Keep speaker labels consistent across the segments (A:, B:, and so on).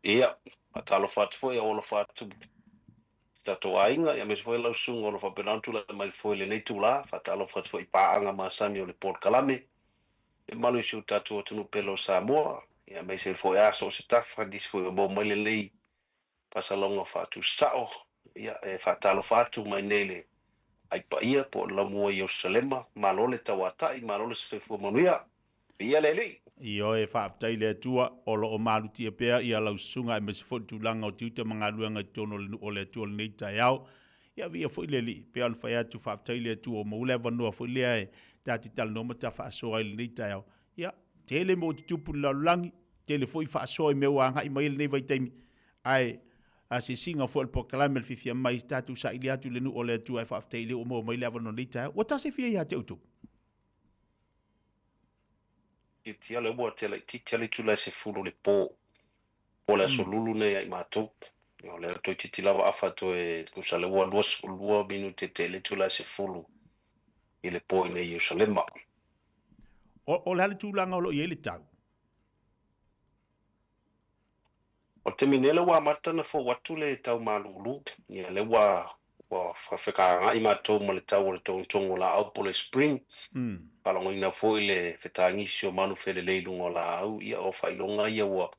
A: Ia, faatalofa atu foi, alofa atu i si tatou aiga, ia aemaise foi lau susuga o lo o faapena ona tulai mai foi i lenei itula. Faatalofa atu foi i paaga masani o le polokalame, le mamalu i si o tatou atunuu pele o Samoa, ia aemaise foi so o se tafa, nisi foi o maua mai lenei faasalaga faatusao. Ia, e faatalofa atu mai nei le ai paia po o le laumua i Ierusalema. Malo le tauatai, malo le soifua manuia. Viia le Alii.
B: Ioe, faafetai i le Atua, o lo o malutia pea ia lau susuga aemaise foi le tulaga o tiute ma galuega i totonu o le nuu o le Atua i lenei taeao. Ia viia foi le Alii, pei ona fai atu, faafetai i le Atua ua maua le avanoa foi lea e ta te talanoa ma ta faasoa ai i lenei taeao. Ia, tele mea ua tutupu i le lalolagi, tele foi faasoa i mea ua agai mai i lenei vaitaimi, ae asiasiga foi o le polokalame le fiafia mai tatou saili atu i le nuu o le Atua e faafetai i le ua maua mai le avanoa i lenei taeao. Ua ta se fia ia te outou?
A: Tia le ua te laitiiti a le itula e 10 o le po. Po o le aso Lulu nei ia i matou. O lea toeitiiti lava afa toe tusa le ua 22 minute te le itula e 10 i le po i nei Ierusalema.
B: O le a le tulaga o lo o i ai le tau?
A: O le taimi nei lea ua amata ona fou atu le tau malulu. Ia lea ua fekagagai matou ma le tau o le togotogo o laau po o le spring. Faalogoina foi le fetagisi o manu felelei i luga o laau. Ia o faailoga ia ua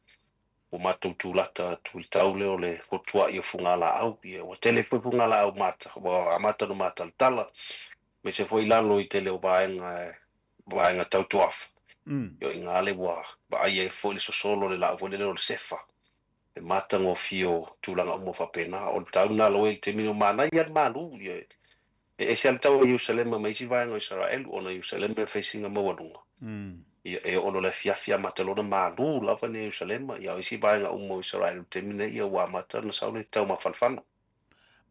A: matou tulata atu i le tau lea o le fotuai o fugalaau. Ia ua tele foi fugalaau mata, ua amata ona matalatala. Aemaise foi i lalo i tele o vaega tau tuafa. Ia o i ina le ua vaai ai foi le sosolo o le laau foi lele o le sefa. E matagofie o tulaga uma faapena. O le tau lena lau i le taimi o manaia le malu. Ia e ese lava le tau o Ierusalema ma isi vaega o Isaraelu, ona Ierusalema e fai sina maualuga. Ia e oo loa i le afiafi amata loa ona malu lava nei Ierusalema. Ia o isi vaega uma o Isaraelu i le taimi nei, ia ua amata ona sau le tau mafanafana.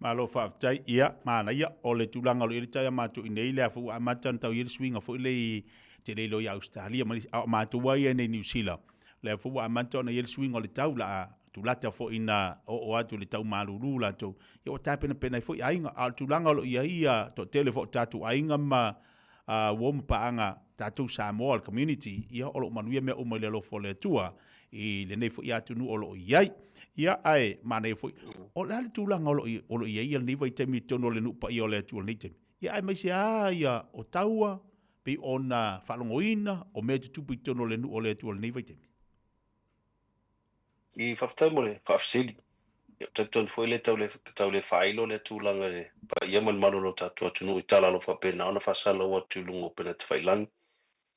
B: Malo faafetai. Ia, manaia, o le tulaga o lo o i ai le tai a matou i inei, lea foi ua amata ona tau i ai le suiga foi lea i te le iloa i Ausetalia ma nisi, a o matou lava ia i inei i Niu Sila, lea foi ua amata ona i ai le suiga o le tau, la a tulata foi ina oo atu i le tau malulu latou, ia ua tapenapena ai foi aiga. A o le tulaga o lo o i ai ia toatele foi o tatou aiga ma uo ma paaga tatou Samoa, le community, ia o lo o manuia mea uma i le alofa o le Atua i lenei foi atunuu o lo o i ai. Ia, ae manaia foi, o le a le tulaga o lo o i ai lenei vaitaimi i totonu o le nuu paia o le Atua i lenei taimi? Ia, aemaise lava ia o taua, pei ona faalogoina o mea e tutupu i totonu o le nuu o le Atua i lenei vaitaimi.
A: I faafetai mo le faafesili. Ia, talitonu foi le tau le faailo lea tulaga i le paia ma le mamalu o lo tatou atunuu i tala o lo o faapena ona faasalalau atu i luga o upega tafailagi,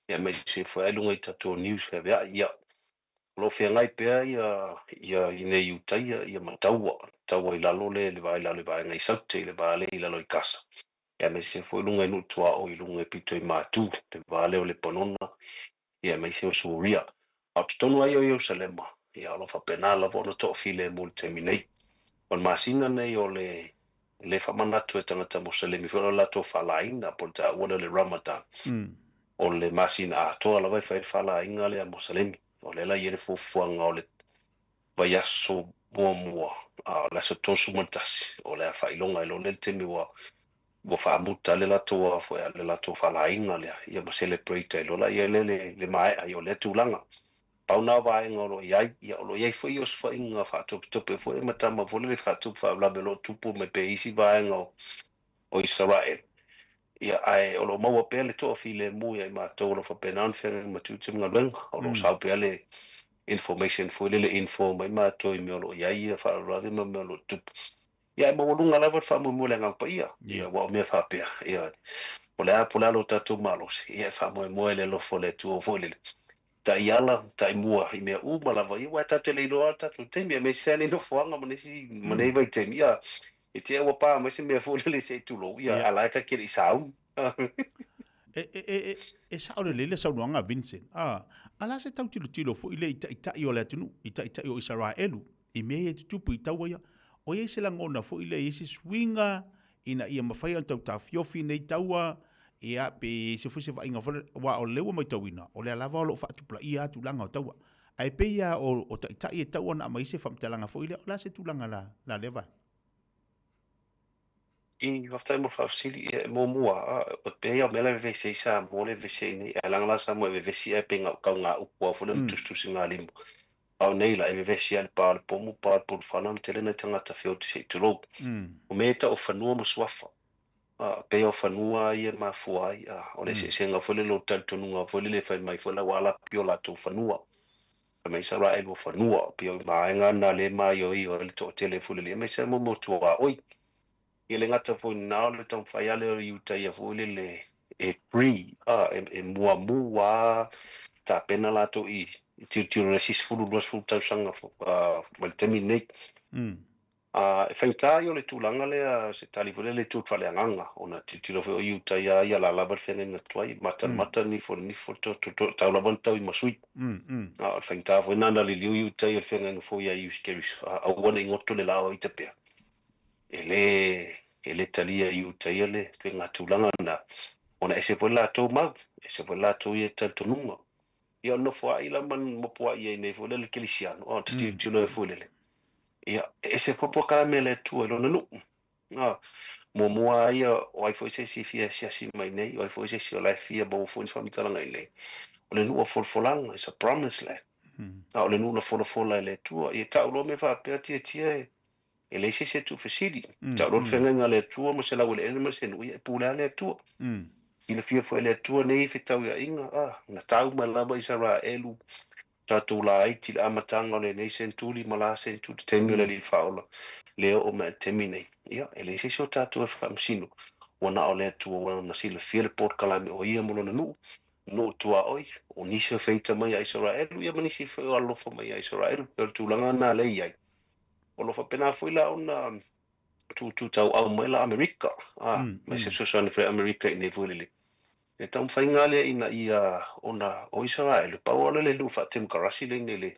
A: ia aemaise foi lava i luga i tatou news feaveai. Ia, o lo o feagai pea ia i nei Iutaia ia ma taua, taua i lalo le va i lalo i vaega i Saute i le va lea i lalo i Kasa. Ia aemaise foi i luga i nuu tuaoi i luga i pito i Matu, le va lea o Lepanona, ia aemaise o Suria. A o totonu lava ia o Ierusalema, ia o lo o faapena lava ona toafilemu i le taimi nei. O le masina nei o le le faamanatu e tagata Moselemi foi o le latou faalaina po o le taua lea o le Ramadan. O le masina atoa lava e fai ai le faalaina lea a Moselemi. O lea la e i ai le fuafuaga o le vaiaso muamua, a o le aso 31, o le a faailoga ai loa lea le taimi ua faamuta le latou foi le latou faalaina lea, ia ma celebrate ai loa la ia lea le maea ai o lea tulaga. Pau na o vaega o lo o i ai, ia o lo o i ai foi osofaiga faatopetope foi ma tama foi lele faatupu faalavelave o lo o tupu mai pea i isi vaega o Isaraelu. Ia, ae o lo o maua pea le toafilemu ia i matou o lo o faapena ona feagai ma tiute ma galuega. O lo o sau pea le information foi lele info mai matou i mea o lo o i ai ia faalavelave ma mea o lo o tupu. Ia, ae maualuga lava le faamoemoe i le Agaga Paia. Ia, aua o mea faapea, ia, po o le a, po o le a lo tatou malosi, ia, e faamoemoe i le alofa o le Atua foi lele. Taiala, taimua i mea uma lava, ia, aua e tatou te le iloa lava le tatou taimi, aemaise lava nei nofoaga ma nisi ma nei vaitaimi, ia, e te i ua pa mai se mea foi lele se i tulou, ia, a o la e ta te le i sauni.
B: E sao lelei le saunoaga a Vincent. A o le a se tau tilotilo foi lea i taitai o le atunuu, i taitai o Isaraelu, i mea ia e tutupu i taua ia? O i ai se lagona foi lea, i ai se suiga ina ia mafai ona tau taofiofi nei taua, ia, pe i ai se foi se vaaiga foi lea, aua o lea ua matauina, o lea lava o lo o faatupulaia lava tulaga o taua. Ae pei lava o taitai e tatau ona aumai se faamatalaga foi lea, o le a se tulaga la lea vaega?
A: I faafetai mo le faafesili. Ia, e muamua, a, pei o mea la e vevesi ai Samoa lea e vevesi ai nei. Ae leaga la Samoa e vevesi ae pei na o tau gaupu lava foi lea ma tusitusigalima. A o nei la, e vevesi lava i le pa o le pomu, pa o le pulufana ma tele nai tagata feoti se i tulou. O mea e tau o fanua ma suafa, a, pei o fanua lava ia e mafua ai, a, o le eseesega foi lele o talitonuga foi lele e fai mai foi la ua alapi o latou fanua. Fai mai Isaraelu o fanua, pei o vaega na lea e maioio ai le toatele foi lele, aemaise lava mo tuaoi. Ia le gata foi i lena, o le taumafai lava lea o Iutaia foi lele e pre, a, e muamu lava tapena latou i tilotilo i le isi 10, 20 tausaga mai le taimi lenei. E faigata ia o le tulaga lea, se tali foi lele e tu faaleagaga, ona tilotilo foi o Iutaia ia la lava le feagaiga tuai, mata i le mata, nifo i le nifo, tau lava ona tau i masui. A o le faigata foi lena na liliu Iutaia i le feagaiga foi ia Iesu Keriso, aua ne i goto le laoa ita pea. E le, e le talia i uta ia le ituaiga tulaga lena, ona ese foi le latou mau, ese foi le latou ia talitonuga. Ia o le nofoa'i la ma mopoa'i ai nei foi lele kerisiano, a o te tilotilo ai foi lele, ia, e ese foi polokalame a le Atua i Lona nuu. A, muamua lava ia, o ai foi se isi e fia asiasi mai nei, o ai foi se isi o la e fia maua foi ni faamatalaga i inei, o le nuu o folafolaga, it's a promised land. A o le nuu na folafola e le Atua. Ia tau loa mea faapea tietie e E leai se isi e tuufesili. Tau loa le feagaiga a le Atua ma se laueleele ma se nuu, ia e pule lava le Atua. Silafia foi e le Atua nei fetauiaiga, a, na tau mai lava Isaraelu, tatou laiti i le amataga o lenei sentuli ma la sentuli, taimi o le Alii Faaola, lea e oo mai i le taimi nei. Ia, e leai se isi o tatou e faamasino, ua na o le Atua ua na silafia le polokalame o ia ma lona nuu, nuu tuaoi, o nisi o feita mai a Isaraelu, ia ma nisi foi o alofa mai ia Isaraelu. E pei o le tulaga lena lea e i ai. O lo o faapena foi la ona tūtūtauau mai la Amerika, ā, mai se fesoasoani foi a Amerika i nei foi lele. Le taumafaiga lea ina ia ona o Isaraelu, pau lava lea le nuu faatemokarasi lea i nei le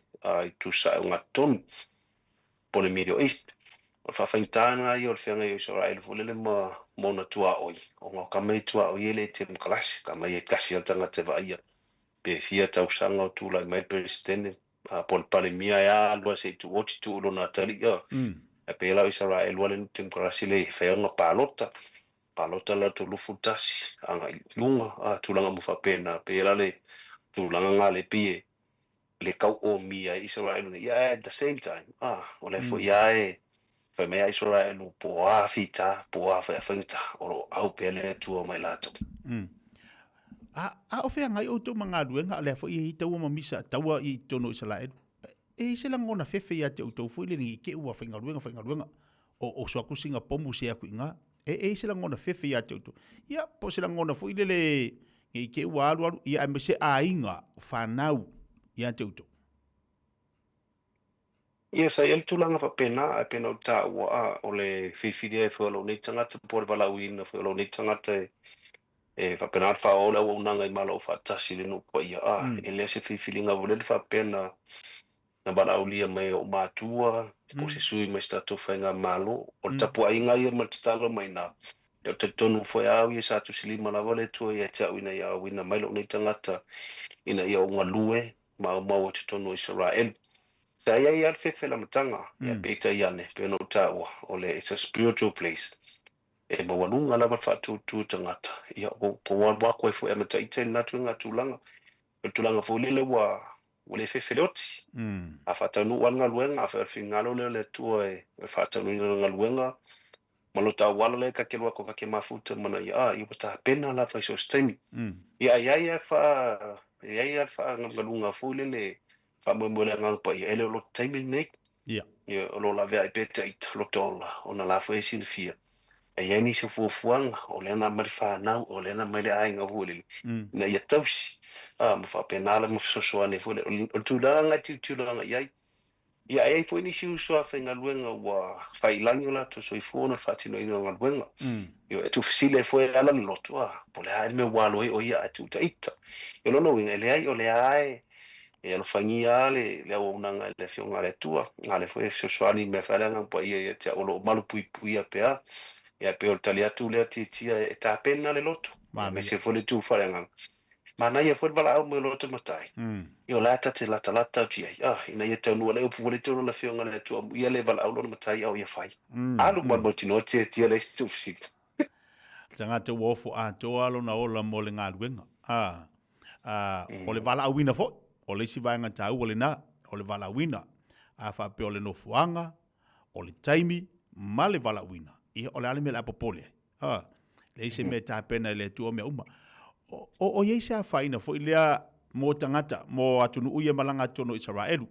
A: itu sae ogatotonu po o le Middle East. O le faafaigata lena ia o le feagai o Isaraelu foi lele ma ona tuaoi, ona o tama ia tuaoi e le temokarasi, tama ia e tasi lava le tagata e vaaia pe fia tausaga o tulai mai le Peresetene po o le Palemia e alu lava se i tuuoti tuu i lona atalii a. Ae pei la o Isaraelu a le nuu temokarasi lea e fai ona palota, palota latou 21 agai i luga a tulaga uma faapena. Pei la le tulaga lena lea pei e le tau omia ai Isaraelu nei, ae at the same time a o lea foi lava e fai mai a Isaraelu po o a fita po o a foi a faigata o lo o au pea le Atua ma i latou.
B: A, a o feagai outou ma galuega, o lea foi e i ai taua ma misa, taua i totonu o Isaraelu. E i ai se lagona fefe ia te outou foi lele i te ua faigaluega, faigaluega, o oso atu sina pomu se atu i ina. E, e i ai se lagona fefe ia te outou. Ia, po o se lagona foi lele ne i te ua alu alu, ia aemaise aiga, o fanau ia te outou.
A: Ia, sa i ai le tulaga faapena, ae pei ona ou taua, a, o le filifilia ai foi o lou nei tagata po o le valaauina foi o lou nei tagata e, e faapena ona faaauau le auaunaga i Malo Aufaatasi i le nuu paia, a, e le o se filifiliga foi lele faapea na, na valaaulia mai e ou matua, po o se sui mai se tatou faigamalo. O le tapuaiga ia ma le tatalo mai ina, ia, ou te talitonu foi a au ia sa tusilima lava le Atua ia te au ina ia auina mai lou nei tagata ina ia ou galue ma aumau i totonu o Isaraelu. Sa i ai lava le fefe lamataga, ia peitai ane, pei ona ou taua, o le it's a spiritual place, e maualuga lava le faatuatu o tagata, ia ua ua alu atu ai foi a ma ita i lena ituaiga tulaga. O le tulaga foi lele ua ua le fefe le oti. A faataunuu lava le galuega, afai o le finagalo lea o le Atua e faataunuuina le galuega, ma lota auala lea ta te alu atu ta te mafuta mana ia, a, ia ua tapena lava i so o se taimi. Ia, a i ai lava fa, e i ai lava le faagalugaluga foi lele faamoemoe i le Agaga Paia, e le o lota taimi lenei. Ia, o lo o laveai pea ta ita, lota ola, ona la foi e silafia, e i ai nisi o fuafuaga, o lea na aumai le fanau, o lea na aumai le aiga foi lele, ina ia tausi, a, ma faapena la ma fesoasoani ai foi le, o le tulaga lena e tilotilo agai i ai. Ia, e i ai foi nisi uso a faigaluega ua fai i lagi o latou soifua ona faatinoina o galuega. Ioe, e tuufesili ai foi e ala le loto, a, po o le a ea le mea ua alo ai o ia ae tuu ita. O lona uiga, e leai, o lea lava e, e alofagia lava le, le auaunaga e le Afioga a le Atua, a o lea foi e fesoasoani i mea fai le Agaga Paia ia te au o lo o malupuipuia pea. Ia, e pei o le tali atu lea Tiatia, e tapena le loto, aemaise foi le tu faaleagaga. Manaia foi le valaau mai o lo matai. Ia o la e ta te latalata atu i ai, ah, ina ia taunuu le upu ua le tonu le Afioga i le Atua, amuia le valaau lona matai a o ia fai. Alu ma le mautinoa tiatia le isi tuufesili.
B: Tagata ua ofo atoa lona ola mo le galuega. A, a, o le valaauina foi, o le isi vaega taua lena. o le valaauina. A faapea o le nofoaga, o le taimi ma le valaauina, ia o le a le mea o le a popole ai? A, leai se mea e tapena e le Atua mea uma. O i ai se afaina foi lea mo tagata, mo atunuu ia e malaga atu totonu o Isaraelu,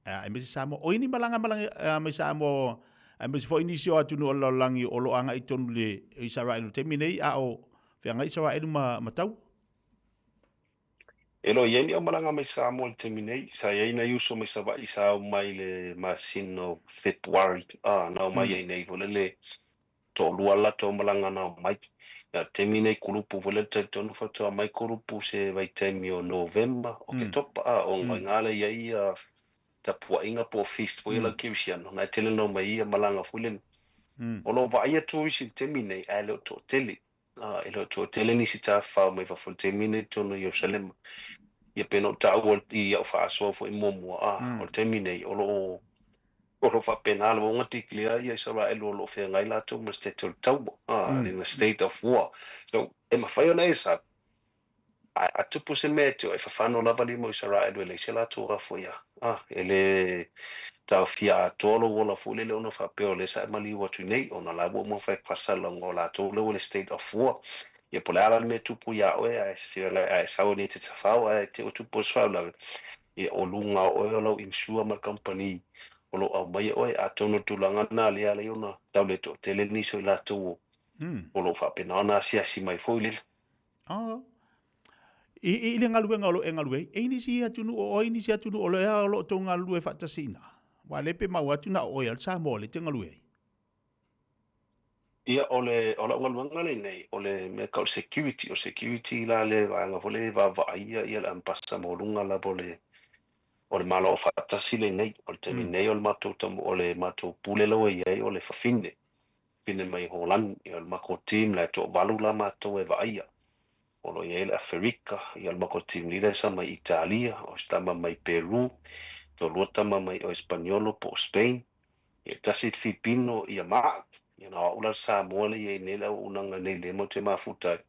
B: aemaise Samoa. O i ai ni malaga malaga mai Samoa, aemaise foi nisi o atunuu o le lalolagi o lo o agai i totonu i Isaraelu i le taimi nei, a o feagai Isaraelu ma taua?
A: E le o i ai ni aumalaga mai Samoa i le taimi nei. Sa i ai nai uso mai Savaii sa au mai i le masina o Fepuari, a, na omai ai nei foi lele toalua latou malaga na omai. Ia, taimi nei kulupu foi lele talitonu faatoa mai kulupu se vaitaimi o Novema, Oketopa, a, ona i ina lea i ai ia tapuaiga po o feast foi ia lau kerisiano, na e tele na omai ai ia malaga foi lele. O lo o vaaia turisi i le taimi nei, ae le o toatele. E le o toatele nisi tafafao mai fafo i le taimi nei i totonu o Ierusalema. Ia pei ona ou taua i au faasoa foi muamua, o le taimi nei o lo o o lo o faapena lava ona declare ia Isaraelu o lo o feagai latou ma le state o le taua, in a state of war. So, e mafai ona e sau, ae a tupu se mea e te o e fafano lava lima o Isaraelu e leai se latou afu ia, e le taofia atoa lou ola foi lele ona faapea o lea sa e maliu atu nei, ona la ua uma ona fai faasalalauga o latou lea ua i le state of war. Ia po o le a la le mea e tupu iā oe ae ae sau nei e te tafao ae te i ua tupu se faalavelave, ia o luga o oe o lau insure ma le kamupani o lo o aumaia oe. Atonu o le tulaga lena lea e ala ai ona tau le toatele nisi o i latou o lo o faapena ona asiasi mai foi lele.
B: I le galuega o lo o e galue ai, e i nisi atunuu o ai nisi atunuu o lea o lo o tou galulue faatasi i ina? Aua o lea pe maua atu na o oe lava le Samoa o lea e te galue ai.
A: Ia, o le, o lau galuega lenei, o le mea tau o le security, o le security la le vaega foi lea e vaavaaia ia le ambasa maualuga lava o le, o le Malo Aufaatasi lenei. O le taimi nei o le matou tamu, o le matou pule la ua i ai o le fafine, fafine mai Holani. Ia o le matou team la e toavalu la matou e vaaia. O lo o i ai le Aferika, ia o le matou team leader sa mai Italia, o se tama mai Peru, toalua tama mai o Espaniolo po o Spain, Ia tasi le Filipino, ia ma au. Ia na o au la le Samoa lea e i ai nei le auaunaga nei lea matou te mafuta ai.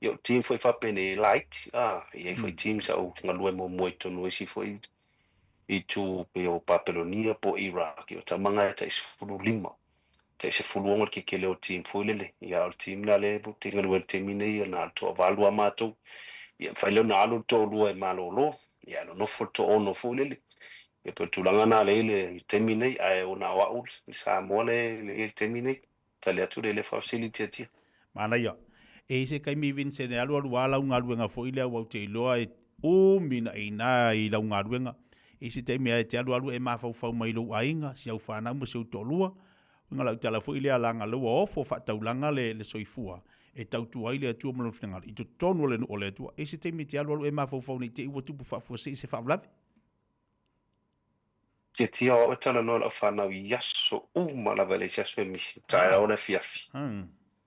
A: Ia o team foi faapenei e laiti, a, e i ai foi team sa ou galue muamua i totonu o isi foi itu pei o Papelonia po o Iraq, ia o tama na e tai 15, tai 16 le kekele o team foi lele. Ia a o le team la lea ou te galue ai i le taimi nei, ia na o le toavalu lava matou. Ia mafai lea ona alu le toalua e malolo, ia ae nonofo le toaono foi lele. Ia pei o le tulaga lena lea e i le taimi nei, ae na o au le Samoa lea e i le taimi nei. Tali atu lea i le faafesili Tiatia.
B: Manaia. E i se taimi Vincent e alualu lava lau galuega foi lea ua ou te iloa e umi na ina i lau galuega. E i se taimi e te alualu e mafaufau mai i lou aiga, si au fanau ma si ou toalua. Uiga lau tala foi lea leaga lea ua ofo faataulaga le soifua e tautua ai le Atua ma lona finagalo i totonu o le nuu o le Atua. E i se taimi e te alualu e mafaufau nei te i ua tupu faafuasei se faalavelave.
A: Tiatia o au e talanoa i lau fanau i aso uma lava e leai se aso e misi, taeao le afiafi.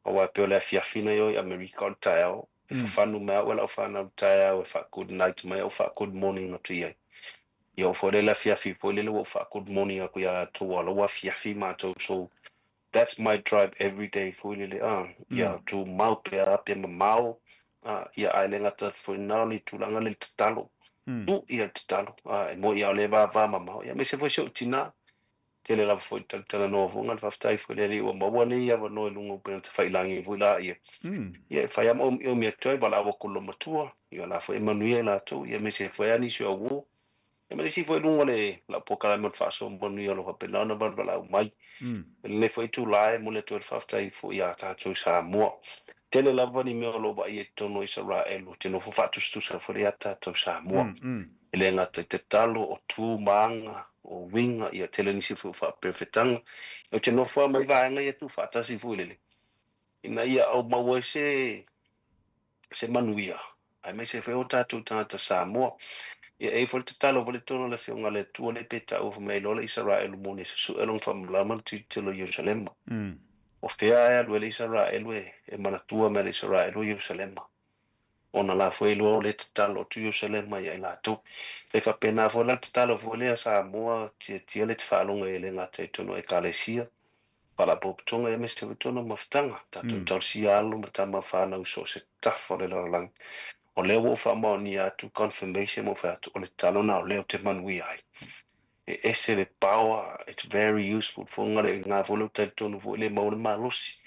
A: Aua e pei o le afiafi na i o i Amerika o le taeao, e fafanu mai au e lau fanau i le taeao e faa-good night mai au faa-good morning atu i ai. Ia oo foi lea i le afiafi foi lele ua ou faa-good morning atu ia latou aua o la ua afiafi matou so that's my drive every day foi lele a, ia tumau pea pea mamao a, ia ae le gata foi na o le tulaga lea i le tatalo, tuu ia le tatalo a, e moi a o lea e vava mamao, ia aemaise foi si ou tina, tele lava foi talatalanoa foi na le faafetai foi le Alii ua maua nei avanoa i luga o upega tafailagi foi la ia, ia e fai lava ma omiomi atu ai, valaau atu i lou matua, ia la foi e manuia i latou, ia aemaise foi lava nisi o auo. Ia ma le isi foi i luga o le lau polokalame o le faasoa manuia o lo o faapena ona valaau mai. I lenei foi itula e momoli atu ai le faafetai foi ia tatou i Samoa. Tele lava ni mea o lo o vaaia i totonu o Isaraelu, ou te nofo faatusatusa foi ia tatou Samoa. E le gata i tatalo, o tu ma aga, o uiga, ia tele nisi foi o faaperefetaga. Ou te nofo lava mai vaega ia tuufaatasi foi lele, ina ia au maua ai se manuia, aemaise foi o tatou tagata Samoa. Ia e i ai foi le tatalo foi le tonu a le Afioga a le Atua lea pe taua fai mai ai loa le Isaraelu moni e susue lona faamalama le tilotilo i Ierusalema. O fea e alu ai le Isaraelu e manatua mai le Isaraelu o Ierusalema? Ona la foi e iloa o lea e tatalo atu Ierusalema ia i latou. Tai faapena foi la le tatalo foi lea a Samoa, tiatia le te faalogo e le gata i totonu o Ekalesia, Faalapotopotoga aemaise foi tona mafutaga, tatou talosia alo ma tama fanau i so o se tafa o le lalolagi. O lea ua ou faamaonia atu confirmation ma ou fai atu, o le tatalo lena o lea ou te manuia ai. E ese le power, it's very useful. Fofoga le iga foi lea ou talitonu foi le maua le malosi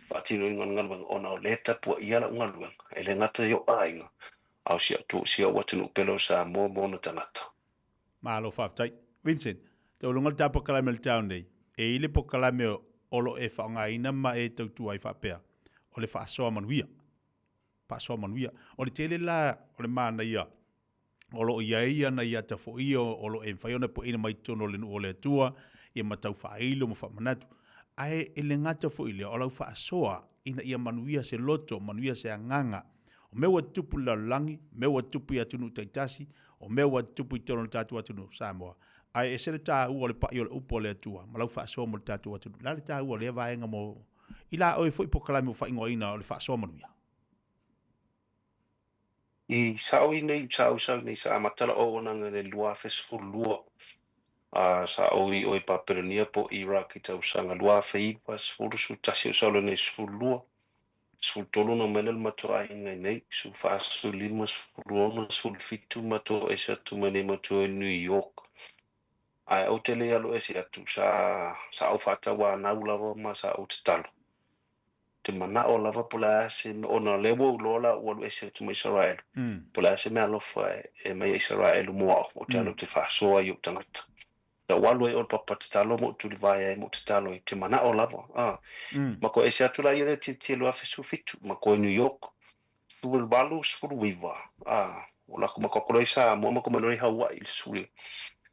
A: faatinoina o le galuega ona o lea e tapuaia lau galuega e le gata i ou aiga a o si au si au atunuu pele o Samoa ma ona tagata.
B: Malo faafetai. Vincent, taualoga le ta polokalame o le taeao nei, e i ai le polokalame o lo o e faaaogaina ma e tautua ai faapea, o le faasoa manuia. Faasoa manuia. O le tele la o le manaia o lo o i ai nai ata foi ia o lo o e mafai ona pueina mai totonu o le nuu o le Atua, ia ma tau faailo ma faamanatu. Ae e le gata foi i lea, o lau faasoa ina ia manuia se loto, manuia se agaga. O mea ua tutupu i le lalolagi, mea ua tutupu i atunuu taitasi, o mea ua tutupu i totonu o le tatou atunuu o Samoa. Ae ese le taua o le pai o le upu a le Atua ma lau faasoa mo le tatou atunuu. O le a le taua o lea vaega mo i la oe foi polokalame ua faaigoaina o le faasoa manuia?
A: I sao i nei sa ou sau nei sa amata lau auaunaga i le 2012, a sa ou i o i Papelonia po o Iraq i tausaga 2009, 10, 11 o sau loa nei 12, 13 na omai lea le matou aiga i nei, 14, 15, 16, 17 matou ese atu mai nei matou i New York. Ae ou te le alu ese atu, sa sa ou faatauanau lava ma sa ou tatalo. Te manao lava po o le a se mea, ona o lea ua ou iloa la ua alu ese atu ma Isaraelu, po o le a se mea alofa e aumai e Isaraelu mo au, ou te alu ou te faasoa i ou tagata. Na ou alu ai o le papa tatalo ma ou tulivae ai ma ou tatalo ai, te manao lava, a. Ma koe ese atu la ia lea tietie 2017, ma koe New York, 18, 19, a. O la ma koe i Samoa ma koe mai loa i Hawaii i le sefulu.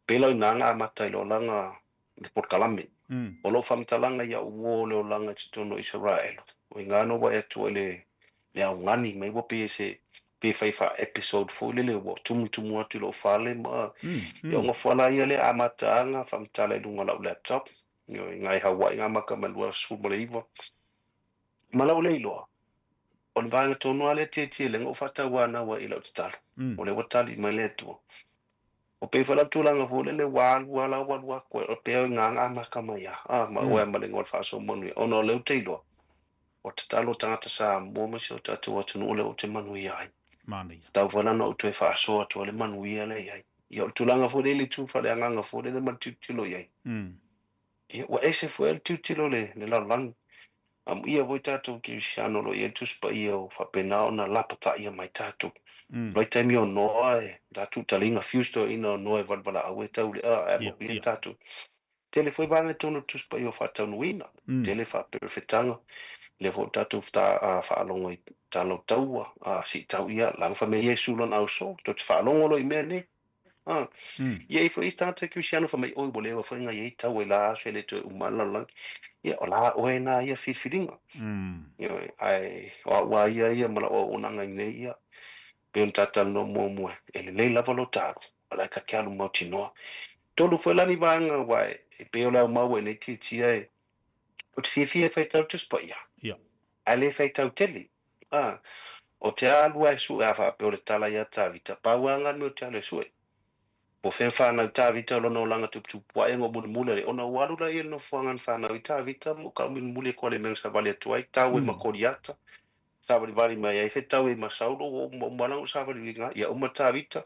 A: Pei la o i ina na amata ai loa lana le polokalame. O lou faamatalaga ia uo o le olaga i totonu o Isaraelu, o i gā no wae atu ai le le augani mai ua pei e se pe fai faa episode foi lele ua tumutumu atu i lou fale ma ia ona fua la ia lea amataga faamatala i luga o lau laptop ioe i gā i Hawaii gā maka mai 2019 ma lau lea iloa o le vaega tonu lava lea tietie lea na ou faatauanau ai i lau tatalo o lea ua tali mai le Atua. O pei foi la tulaga foi lele ua alu a la ua alu atu ai, o pea o ina na amata mai a, a ma oe ma le igoa o le faasoa manuia, ona o lea ou te iloa, o tatalo tagata Samoa ma si o tatou atunuu lea ou te manuia ai.
B: Manaia.
A: Tatau foi la ona ou toe faasoa atu ai le manuia lea i ai. Ia o le tulaga foi lele i le itu faaleagaga foi lele ma le tilotilo i ai. Ia ua ese foi le tilotilo i le lalolagi. Amuia foi tatou kerisiano o lo o i ai le Tusi Paia o faapena ona lapataia mai tatou. Vaitaimi o Noa e tatou taliga fuse toeaiina o Noa e valevalaau e tau le a ae amuia tatou. Tele foi vaega i totonu o le Tusi Paia o faataunuuina, tele faaperefetaga, lea foi ua tatou faalogo i tala o taua, siitau ia laga fai mai Iesu lona auso, tou te faalogo loa i mea nei. A, ia i foi isi tagata kerisiano fai mai, oi ua leva foi na i ai taua i la aso e le toe uma ai le lalolagi. Ia, o la oe na ia filifiliga. Ioe, ae o au lava ia ia ma lau auaunaga i nei, ia, pei ona ta talanoa muamua, e lelei lava lou taalu, o la e ta te alu mautinoa. Tolu foi la ni vaega aua e pei o le aumau ai nei tiatia e, ou te fiafia e faitau Tusi Paia, ae le faitau tele. A, o te alu a e sue a faapea o le tala ia Tavita, pau a nga mea o te alu e sue. Po o fea whanau Tavita o lona olaga tuputupu ae ngo mulimuli ale, ona ua alu la ia i le nofoaga na whanau i Tavita mo ka mulimuli e koa le mea na savali atu ai, tau e ma Koriata, savalivali mai ai fetau e ma Saulo, ua uma uma la savali nga, ia uma Tavita,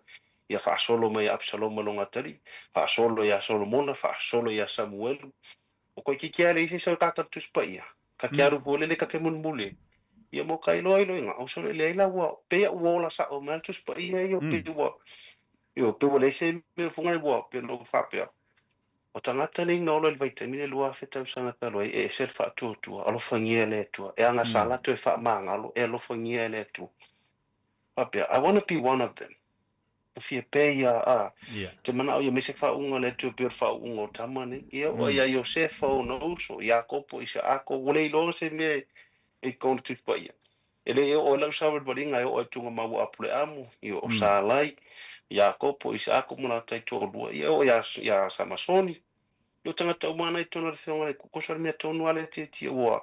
A: ia faasolo mai ia Absaloma lona atalii, faasolo ia Solomona, faasolo ia Samuelu. O koe kiki ale isi so tata Tusi Paia, ka te alu foi lele ka te mulimuli, ia mo ka iloa iloa inga, o sole leai la ua, pei ua ola sa'o mai le Tusi Paia ia, pei ua, io, pei ua leai se mea funga ua, pei ona ou faapea, o tagata nei na ola i le vaitaimi le 2000 tausaga talu ai, e ese le faatuatua, alofagia e le Atua, e agasala toe faamagalo, e alofagia e le Atua. Faapea, I wanna be one of them. Te fia pei a, a, te manao ia me se faauuga le Atua pei o le faauuga o tama nei. Ia, o ia Iosefa ona uso, Iakopo, Isaako, ua le iloa se mea e i kona Tusi Paia. E le i oo ai lau savalivaliga e oo ai tuga maua Apuleamu, ia o Salai, Iakopo, Isaako ma latou toalua, ia e oo ia, ia Samasoni. Ia o tagata uma ana i totonu o le afioga le kosa le mea tonu a le tietie ua,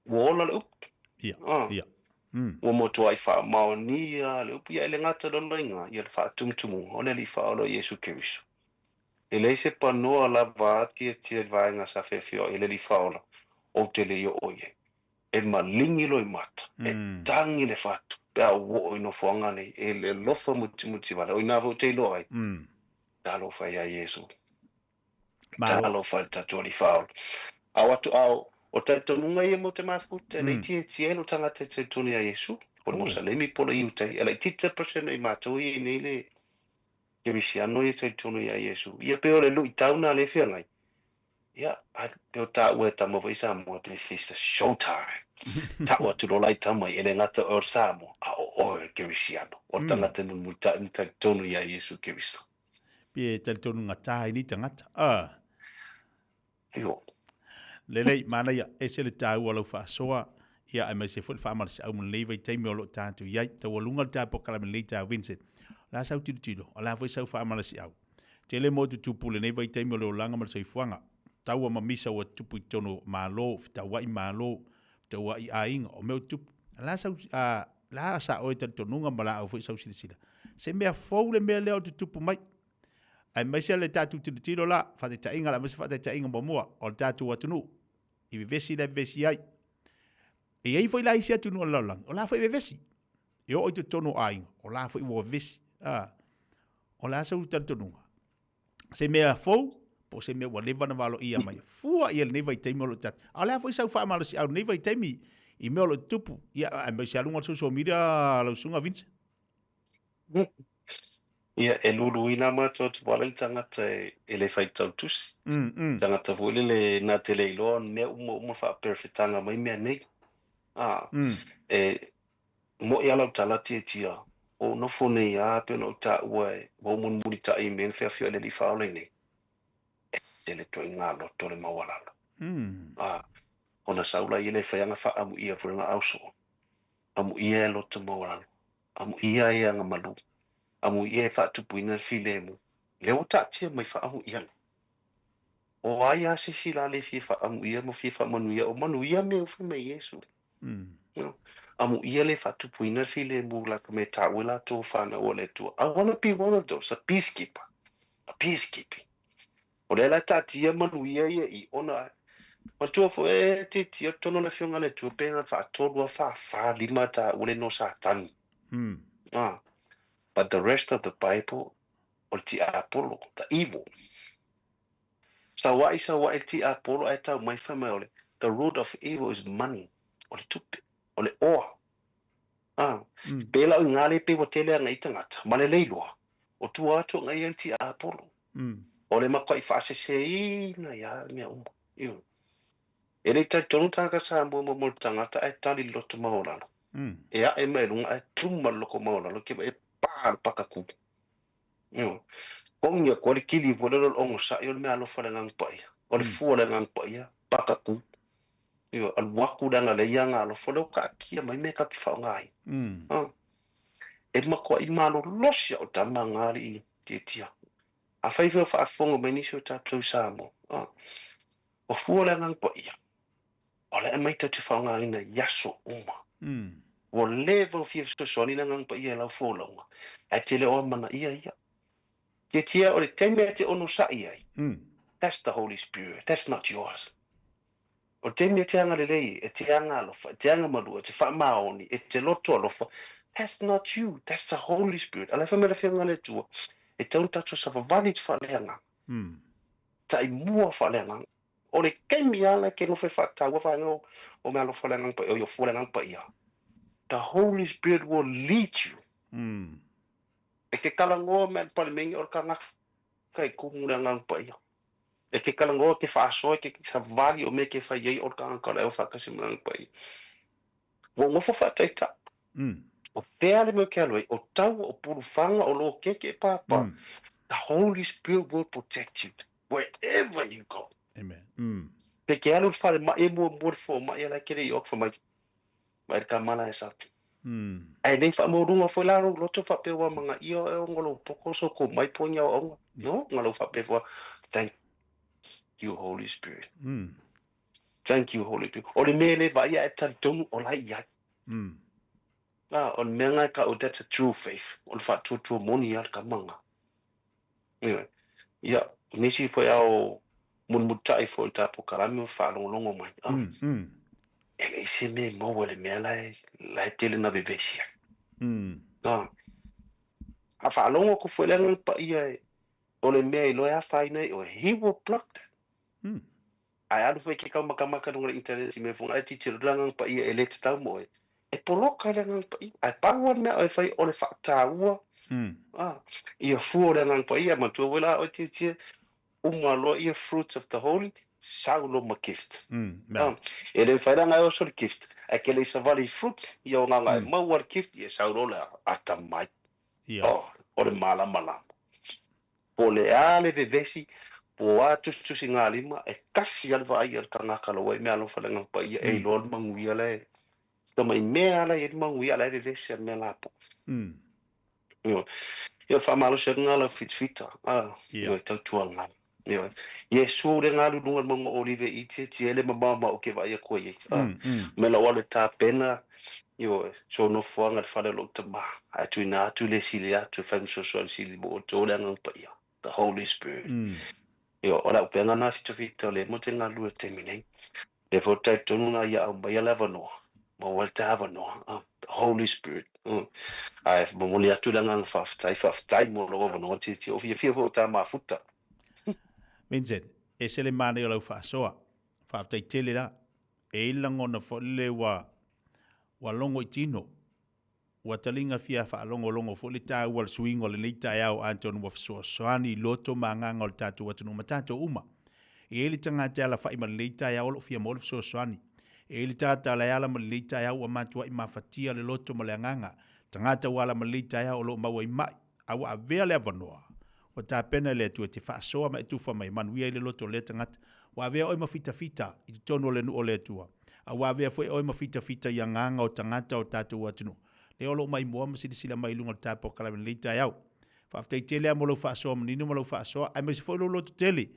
A: ua ola le upu. Ua matuai faamaonia le upu, ia e le gata loloiga, ia le faatumutumu o le Alii Faaola o Iesu Keriso. E leai se panoa lava a tietie i le vaega sa feafioai i le Alii Faaola, ou te le i oo i ai. E maligi loimata, e tagi le fatu, pe a ou oo i nofoaga nei, e le alofa mutimuti vale, o i ina foi ou te iloa ai, talofa ia Iesu.
B: Malo.
A: Talofa i le tatou Alii Faaola. A o atu a o o talitonuga ia mo te mafuta e laitiiti ai lou tagata e talitonu ia Iesu, po o le Mosalemi po o le Iutai, e laitiiti le percent o i matou ia i nei le Kerisiano ia e talitonu ia Iesu. Ia pei o le luitau lena lea e feagai, ia, a pei o taua e tama foi i Samoa, this is the show time. Tau atu loa la i tama ia, e le gata o oe o le Samoa, a o oe o le Kerisiano, o le tagata e mulimulitai ma talitonu ia Iesu Keriso.
B: Pe talitonu gata ai nei tagata. Ah.
A: Io.
B: Lelei, manaia, ese le taua o lau faasoa, ia aemaise foi le faamalosiau mo lenei vaitaimi o lo o tatou i ai. Taualuga le tatou polokalame lenei ta Vincent. O le a sau tilotilo, o le a foi sau faamalosiau. Tele mo tutupu i lenei vaitaimi o le olaga ma le soifuaga. Taua ma misa ua tutupu i totonu o Malo, fetauai Malo, fetauai aiga, o mea ua tutupu. O le a sau, a, le a sa oe talitonuga ma la au foi sau silasila. Se mea fou le mea lea o tutupu mai. Aemaise le tatou tilotilo la, faataitaiga la, aemaise faataitaiga muamua o le tatou atunuu i vevesi la e vevesi ai. E i ai foi la isi atunuu o le lalolagi, o la foi e vevesi. E oo i totonu o aiga, o la foi ua vevesi. A, o le a sau talitonuga? Se mea fou, po o se mea ua leva ona valoia mai. Fua ia lenei vaitaimi o lo o tatou. A o le a foi sau faamalosiau i lenei vaitaimi i mea o lo o tutupu. Ia, aemaise lava luga o le social media lau Susuga Vincent.
A: Ia, e luluina matou atu wale le tagata e le faitau tusi. Tagata foi lele na te le iloa mea uma uma faaperefetaga mai mea nei. A, e mo'i a lau tala tiatia, o ou nofo nei a pei ona ou taua e ua ou mulimulitai i mea na feafioai le Alii Faaola i nei, ese le ituaiga loto le maualalo. A, ona sau laia lea e fai ana faaamuia foi lana ausoo, amuia e loto maualalo. Amuia e aga malu, amuia e faatupuina le filemu, lea ua taatia mai faaamuia. O ai a se isi la le fia faaamuia ma fia faamanuia, o manuia mea ua fai mai Iesu. No. Amuia le faatupuina le filemu la ka mea taua e latou whanau o le Atua. I wanna be one of those, a peacekeeper, a peacekeeping. O lea la e taatia manuia ia i ona matua foi e titia totonu o le Afioga a le Atua pe na faatolu a faafa lima taua le no Satani. Ah, but the rest of the Bible o le tiapolo, the evil. Saua'i saua'i le tiapolo ae tau mai fai mai o le the root of evil is money, o le tupe, o le oa. Ah, pēlā o i ngā le pei ua tele ana i tagata, ma le leiloa, o tua atu ana ia i le tiapolo. O le matuai faaseseina ia le mea uma. Ioe. E le talitonu tagata Samoa mo mo le tagata ae tali le loto maualalo. E ae mai luga ae tuma le loko maualalo ke e pa le pakaku. Ioe. Kogi atu ai le kili foi lele o le ogasai o le mea alofa le Agaga Paia. O le fua o le Agaga Paia, pakaku. Ioe, alu atu le agalelei ia alofa lea ua taatia mai mea ta te faaaoga ai. E matuai malolosi au tama na alii tiatia. Afai foi o faafofoga mai nisi o tatou i Samoa, o fua le Agaga Paia, o le aumai tou te faaaogaina i aso uma. Ua leva ona fia fesoasoani le Agaga Paia i lau folauga, ae te le o amanaia ia. Tiatia o le taimi e te onosai ai, that's the Holy Spirit, that's not yours. O le taimi e te agalelei, e te agaalofa, e te agamalu, e te faamaoni, e te loto alofa, that's not you, that's the Holy Spirit. A o la e fai mai le Afioga a le Atua, e tatau ona tatou savavali i te faaleagaga. Taimua faaleagaga. O le taimi lava la e te nofo e faataua vaega o meaalofa o le Agaga Paia, o fua o le Agaga Paia, the Holy Spirit will lead you. E te talanoa mai i le Palemene o le tagata e tumu le Agaga Paia. E te talanoa, e te faasoa, e te savali o mea e te fai ai o le tagata o le au faatasi ma le Agaga Paia. Ua ou nofo faataitai. O fea le mea ou te alu ai? O taua, o pulufaga, o lokeke e pāpā. The Holy Spirit will protect you wherever you go.
B: Amen.
A: Pe ke alu i le falemai e muamua le fomai a la e kele i oku fai mai, mai le kamala e sapi. Ae le faamaualuga foi la lou loto faapea ua amanaia oe ona lou poko soko mai po ni aoaoga. No, na lou faapea foi, thank you Holy Spirit. Thank you Holy Spirit. O le mea e le vaaia ae talitonu o la e i ai. A, o le mea lena e taua, that's a true faith. O le faatuatua moni lava le tama lena. Anyway, ia, o nisi foi ao mulimulitai foi o le tatou kalame ma faalogologo mai, ah, e leai se mea e maua i le mea la e, la e tele na vevesi ai. Ah, a faalogo atu foi le Agaga Paia e. O le mea e iloa e afaina ai oe, he will block that. Ae alu foi ke kaumakamaka i luga o le internet i mea foi ae tilotilo le Agaga Paia e le tatau mo oe, e poloka e le Agaga Paia. Ae pau lava le mea a oe e fai o le faataua ia fua o le Agaga Paia. Manatua foi la oe Tietie, uma loa ia fruits of the holy, sau loa ma gift. E le mafai la ona e oso le gift, ae ke le i savali i fruits, ia o agaga e maua le gift, ia sau loa le atamai. Oh, o le malamalama. Po o le a le vevesi, po o a tusitusigalima, e tasi lava le vaai a le tagata la ua i meaalofa i le Agaga Paia e iloa le manuia la e si tamai mea lava la e i ai le manuia a o la e vevesi lava i le mea lapoa. Ioe. Ia o le faamalosi atu lena o lau fitafita, a, ioe, tautuana. Ioe. Iesu le galu i luga o le mauga o Olive i tietie ai le mamao ma ou ke vaai atu ai ai. A, mea la ua alu e tapena, ioe, so nofoaga i le fale o lou tama, ae tuuina atu le sili atu e fai ma fesoasoani sili mo outou le Agaga Paia, the Holy Spirit. Ioe, o le auupega lena fitafita o lea mo te galulue i le taimi nei. Lea foi ou te talitonu na ia aumaia le avanoa, maua ai le ta avanoa, the Holy Spirit. Ae momoli atu le agaga faafetai, faafetai mo lou avanoa Tietie, ua fiafia foi o ta mafuta.
B: Vincent, ese le manaia o lau faasoa. Faafetai tele la. E i ai le lagona foi lele ua ua logo i tino. Ua taliga fia faalogologo foi le taua o le suiga o lenei taeao atonu ua fesoasoani i loto ma agaga o le tatou atunuu ma tatou uma. E i ai le tagata e alafai ma lenei taeao o lo o fia maua le fesoasoani. E i ai le tagata la e ala ma lenei taeao ua matuai mafatia le loto ma le agaga. Tagata ua ala ma lenei taeao o lo o maua i mai, a ua avea le avanoa ua tapena e le Atua e te faasoa ma e tufa mai e manuia ai le loto o lea tagata. Ua avea oe ma fitafita i totonu o le nuu o le Atua, a ua avea foi oe ma fitafita i agaga o tagata o tatou atunuu. Lea o lo o maimoa ma silasila mai i luga o le tapokalame i lenei taeao. Faafetai tele lava mo lau faasoa manino ma lau faasoa, aemaise foi lou loto tele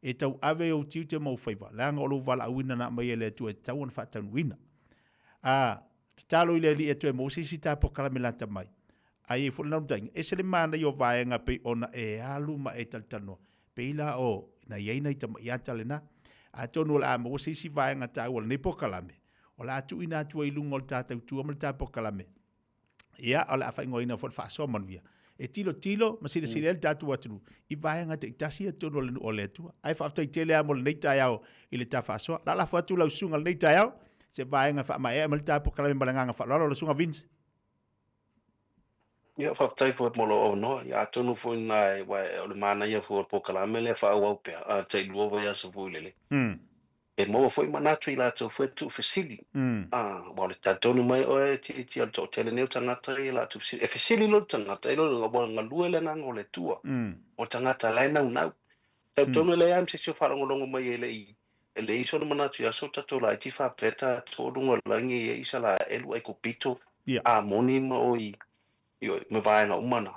B: e tauave i ou tiute ma ou faiva, leaga o lou valaauina na aumai e le Atua e tatau ona faataunuuina. A tatalo i le Alii e toe maua se isi tapokalame lata mai. Ae i ai foi le naunautaiga, ese le manaia o vaega pei ona e alu ma e talatalanoa, pei la o na i ai nai tamai ata lena. Atonu o le a maua se isi vaega taua o lenei polokalame, o le a tuuina atu ai i luga o le ta tautua ma le ta polokalame. Ia, o le a faaigoaina foi le faasoa manuia. E tilotilo ma silasila ai le tatou atunuu i vaega taitasi ia totonu o le nuu o le Atua. Ae faafetai tele lava mo lenei taeao i le ta faasoa. Lalafo atu lau susuga i lenei taeao, se vaega e faamaea mai le ta polokalame ma le agaga faaaloalo, lau susuga Vince.
A: Ia, faafetai foi mo lou avanoa. Ia, atonu foi lena aua o le manaia foi o le polokalame lea e faaauau pea, a tailua vaiaso foi lele. E maua foi manatu i latou foi e tuufesili. Aua o le talitonu mai oe e tietie o le toatele nei o tagata ia latou fesili. E fesili loa le tagata, e iloa ua galue le agaga o le Atua. O le tagata la e naunau. Talitonu e leai lava ma se isi o faalogologo mai e le i e leai sona manatu i aso tatou laiti faapea tatou o luga o le lagi e i ai Isalaelu, Aikupito, Amoni ma oi Ioe, ma vaega uma na.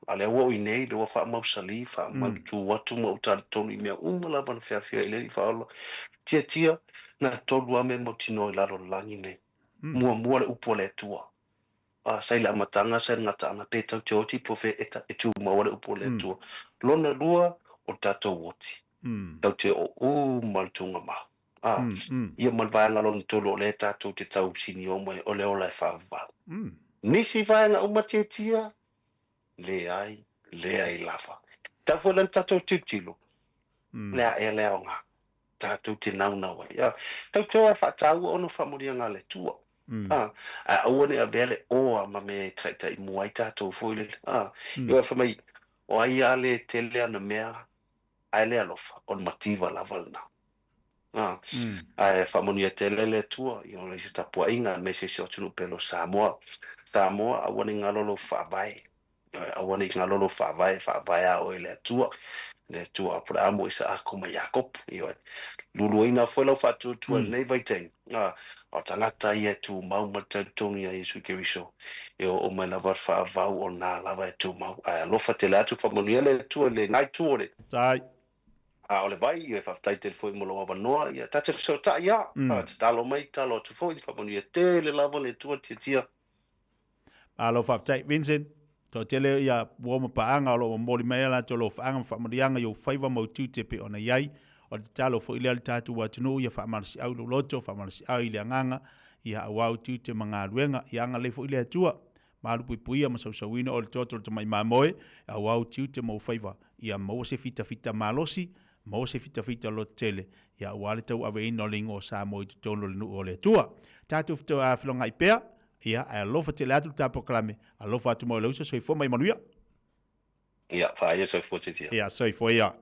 A: A lea ua ou i inei, lea ua faamausali, faamautu atu ma ou talitonu i mea uma lava na feafioai i le Alii Faaola. Tiatia, na tolu lava mea mautinoa i lalo o le lagi nei. Muamua le upu a le Atua. Sa i le amataga, sa i le gataaga, pe tau te oti po o fea e tumau ai le upu a le Atua. Lona lua, o le tatou oti. Tau te oo uma le tuugamau. Ia ma le vaega lona tolu o lea tatou te tau sinio mai o le ola e faavavau. Nisi vaega uma tietia, leai, leai lava. Tau foi la na tatou tilotilo, le a ea le aoga tatou te naunau ai. Tau te o e faataua ona faamanuiaga a le Atua. Ae aua ne i avea le oa ma mea e taitai mua ai tatou foi lele. Ia fai mai, o ai a le tele ana mea ae le alofa, o le mativa lava lena. Ae faamanuia tele le Atua i ona isi tapuaiga aemaise si o atunuu pele o Samoa. Samoa, aua ne i galo lou faavae. Aua ne i galo lou faavae, faavae a oe i le Atua, le Atua o Aparaamo, Isaako ma Iakopo. Ioe. Luluaina foi lau faatuatua i lenei vaitaimi, o tagata ia e tumau ma le talitonu ia Iesu Keriso, e oo mai lava le faavau o lena lava e tumau. Ae alofa tele atu, faamanuia le Atua i lenei itu o le.
B: Tai.
A: A o le vai, e faafetai tele foi mo lou avanoa, ia ta te fesootai lava, tatalo mai, tatalo atu foi, faamanuia tele lava le Atua tiatia.
B: Malo faafetai Vincent. Toatele ia uo ma paaga o lo o momoli mai ai latou alofaaga ma faamanuiaga i ou faiva ma ou tiute pei ona i ai. O le tatalo foi lea a le tatou atunuu ia faamalosiau i lou loto, faamalosiau i le agaga, ia aua ou tiute ma galuega. Ia agalelei foi le Atua. Malupuipuia ma sausauina oe le toto o le tamai mamoe, auā ou tiute ma ou faiva, ia maua se fitafita malosi, maua se fitafita lototele, ia auā le tauaveina o le igoa o Samoa i totonu o le nuu o le Atua. Tatou felogai pea, ia, ae alofa tele atu le ta polokalame, alofa atu mai o le uso, soifua ma ia manuia.
A: Ia, faaia soifua titia.
B: Ia, soifua ia.